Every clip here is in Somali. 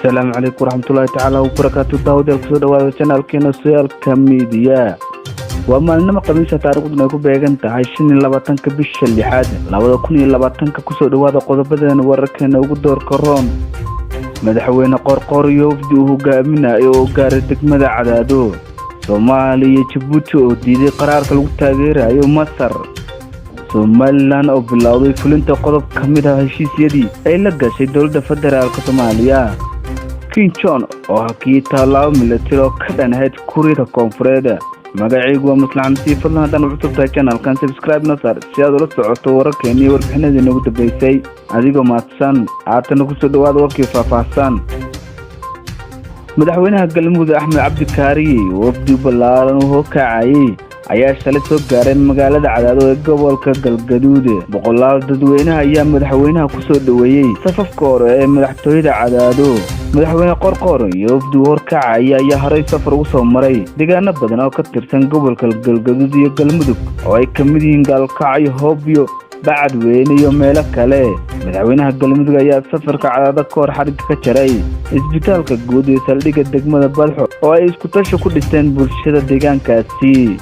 Asalaamu calaykum waraxmatullaahi tacaala wabarakaatu. Daawadayaal, kusoo dhawaada channelkeena Sooyaalka Media. Waa maalinimo Khamiisa, taariikhduna ay ku beegan tahay 25-ka bisha lixaad 2020-ka. Kusoo dhawaada qodobadeena wararkeena ugu doorka roon: Madaxweyne Qorqor iyo wafdi uu hogaaminayo oo gaaray degmada Cadaado, Soomaaliya iyo Jabuuti oo diiday qaraarka lagu taageerayo Masar, Somaliland oo bilowday fulinta qodob ka mid ah heshiisyadii ay la gashay dowladda federaalka Soomaaliya, Kim Jong oo hakiyey tallaabo milatari oo ka dhan ahayd Kuuriyada Koonfureed. Magacaygu waa Maslaxamsii. Fadlan, haddaan cusub tahay channelkan, subscribe nasar si aad ula socoto wararkeena iyo warbixinadii noogu dambeysay, adigoo mahadsan. Haatana kusoo dhawaada warkii faahfaahsan. Madaxweynaha Galmudug Axmed Cabdi Kaariye, wafdi ballaaran uu hookacayay, ayaa shalay soo gaaray magaalada Cadaado ee gobolka Galgaduud. Boqolaal dadweynaha ayaa madaxweynaha ku soo dhoweeyey safafka hore ee madaxtooyada Cadaado. Madaxweyne Qorqor iyo wafdigu horkacaya ayaa horey safar ugu soo maray deegaano badan oo ka tirsan gobolka Galgaduud iyo Galmudug, oo ay ka mid yihiin Gaalkacyo, Hoobyo, Bacadweyne iyo meelo kale. Madaxweynaha Galmudug ayaa safarka Cadaado ka hor xadhigga ka jaray isbitaalka guud iyo saldhigga degmada Balxo oo ay iskutashi ku dhisteen bulshada deegaankaasi.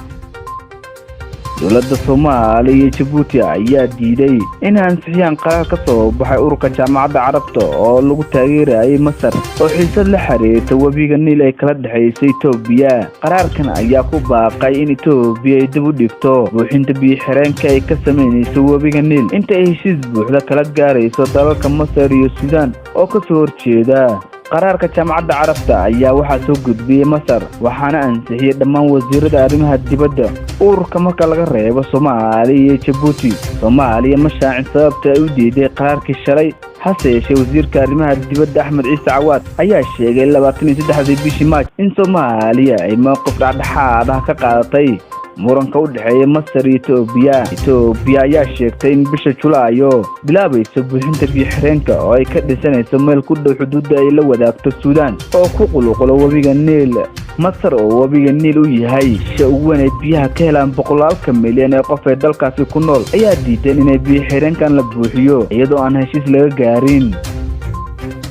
Dowladda Soomaaliya iyo Jabuuti ayaa diiday inay ansixiyaan qaraar ka soo baxay ururka Jaamacadda Carabta oo lagu taageerayay Masar oo xiisad la xiriirta webiga Niil ay kala dhexaysa Itoobiya. Qaraarkan ayaa ku baaqay in Itoobiya ay dib u dhigto buuxinta biyo-xireenka ay ka samaynayso webiga Niil inta ay heshiis buuxda kala gaarayso dalalka Masar iyo Suudaan oo ka soo horjeeda. Qaraarka Jaamacadda Carabta ayaa waxaa soo gudbiyey Masar, waxaana ansixiyey dhammaan wasiirada arrimaha dibadda ururka marka laga reebo Soomaaliya iyo Jabuuti. Soomaaliya ma shaacin sababta ay u diiday qaraarkii shalay. Hase yeeshee, wasiirka arrimaha dibadda Axmed Ciise Cawaad ayaa sheegay 23-dii bishii Maaj in Soomaaliya ay mowqif dhexdhexaad ah ka qaadatay muranka u dhexeeya Masar iyo Itoobiya. Itoobiya ayaa sheegtay in bisha Julaayo bilaabayso buuxinta biyo-xireenka oo ay ka dhisanayso meel ku dhow xuduudda ay la wadaagto Suudaan oo ku qulqulo webiga Niil. Masar, oo webiga Niil u yahay isha ugu weyn ay biyaha ka helaan boqolaalka milyan ee qof ee dalkaasi ku nool, ayaa diideen inay biyo-xireenkan la buuxiyo iyadoo aan heshiis laga gaarin.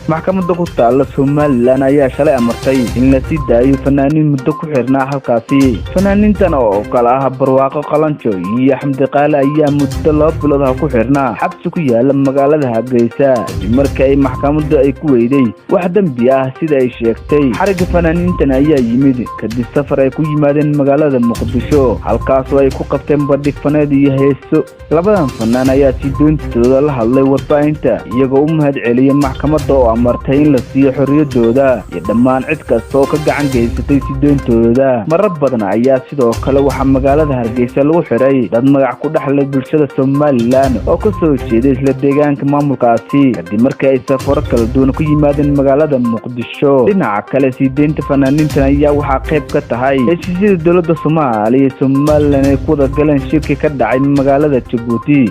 Maxkamadda ku taalla Somaliland ayaa shalay amartay in la sii daayo fanaaniin muddo ku xirnaa halkaasi. Fanaaniintan oo kale ah Barwaaqo Qalanjo iyo Xamdi Qaale ayaa muddo 2 bilood ah ku xirnaa xabsi ku yaala magaalada Hargeysa, kadib markii ay maxkamaddu ay ku weyday wax dembi ah, sida ay sheegtay. Xarigga fanaaniintan ayaa yimid kadib safar ay ku yimaadeen magaalada Muqdisho, halkaasoo ay ku qabteen bandhig faneed iyo heeso. Labadan fanaan ayaa sii doontooda la hadlay warbaahinta, iyagoo u mahad celiyay maxkamadda oo amartay in la siiyo xorriyaddooda iyo dhammaan cid kasta oo ka gacan geysatay sii doontooda. Marar badan ayaa sidoo kale waxaa magaalada Hargeysa lagu xiray dad magac ku dhexlay bulshada Somaliland oo ka soo jeeday isla deegaanka maamulkaasi, kadib markii ay safaro kala duwan ku yimaadeen magaalada Muqdisho. Dhinaca kale, sii deynta fanaaniintan ayaa waxaa qayb ka tahay heshiisyada dowladda Soomaaliya iyo Somaliland ay ku wada galeen shirki ka dhacay magaalada Jabuuti.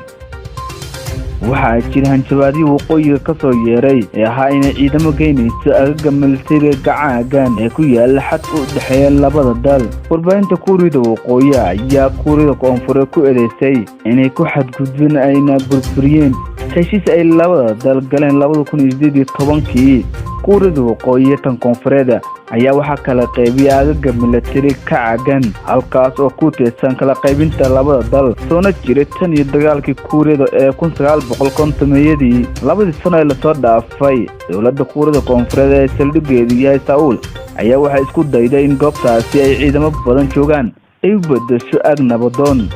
Waxaa jira hanjabaadyo waqooyiga ka soo yeeray ee ahaa inay ciidamo geynayso agaga militariga Gacaagan ee ku yaala xadka u dhexeeya labada dal. Warbaahinta Kuuriyada Waqooyi ayaa Kuuriyada Koonfureed ku eedeysay inay ku xadgudbeen ayna burburiyeen heshiis ay labada dal galeen 2018-kii. Kuuriyada Waqooyi tan Koonfureed ayaa waxaa kala qaybiyay aagaga milatari ka cagan, halkaas oo ku teedsan kala qaybinta labada dal soona jiray tan iyo dagaalkii Kuuriyada ee 1950-yadii. 2-dii sano ee lasoo dhaafay, dowladda Kuuriyada Koonfureed ee saldhigeedu yahay Saa'uul ayaa waxay isku dayday in goobtaasi ay ciidamo badan joogaan ay u bedesho aag nabadoon.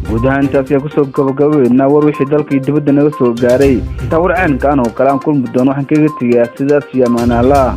Guud ahaan, intaas ayaa kusoo gabagabeynaa war wixii dalka iyo dibadda naga soo gaaray. Intaa war ceenkaan oo kale aan kulmi doono, waxaan kaga tegayaa sidaas iyo amaanaallah.